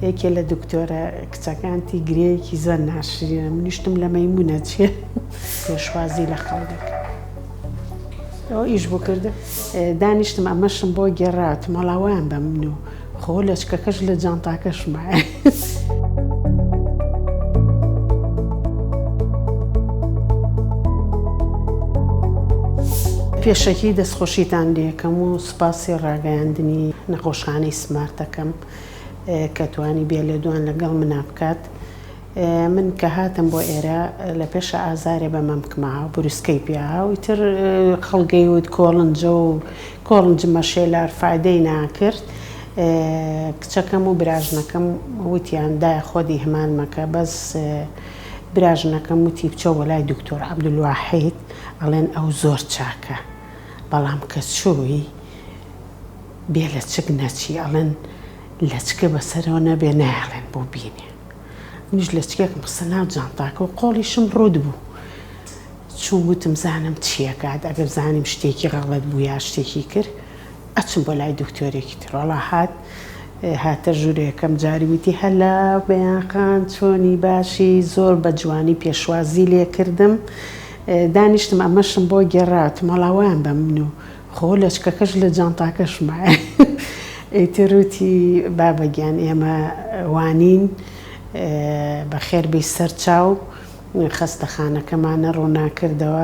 یەکێ لە دکتۆرە کچەکانتی گرێیەکی زۆر ناشرینە منیشتم لە مەیمونە چێ پێشوازی لە خەڵک دەکەم ئەوە ئیش بۆ کرد دانیشتم ئەمەشم بۆ گێڕا وتم وەڵا وایان بە من و خۆ لەچکەکەش لە جانتاکەشمایە. پێشەکی دەستخۆشیتان لێکەم و سوپاسی ڕاگەیاندنی نەخۆشخانەی سمارت دەکەم کە توانی بێ لێدوان لەگەڵ منا بکات. من کە هاتم بۆ ئێرە لە پێشە ئازارێ بە مەمکما و بروسکەی پیا و ئیتر خەڵگەی وت کۆڵنجە و کۆڵنجمە شێلار فایدەی ناکرد کچەکەم و براژنەکەم وتیان دایە خۆت ئیهمال مەکە بەس براژنەکەم وتی بچۆ بۆ لای دکتۆر عەبدولواحید ئەڵێن ئەو زۆر چاکە بەڵام کە چووی بێ لەچک نەچی ئەڵێن لەچکە بەسەرەوە نەبێ نایەڵێن بۆ بینێ منیش لەچکێکم خستە ناو جانتاکە و قۆڵیشم ڕووت بوو چووم وتم زانم چیەکات ئەگەر زانیم شتێکی غەڵەت بوو یا شتێکی کرد ئەچم بۆ لای دکتۆرێکی تر وەڵا هات هاتە ژوورێ یەکەم جاری وتی هەلا بەیان خان چۆنی باشی زۆر بە جوانی پێشوازی لێ کردم دانیشتم ئەمەشم بۆ گێڕا وتم وەڵا وایان بە من و خۆ لەچکەکەش لە جانتاکەش مایە ئیتر وتی بابە گیان ئێمە وانین بەخێر بێی سەر چاو خەستەخانەکەمانە ڕووناکردەوە.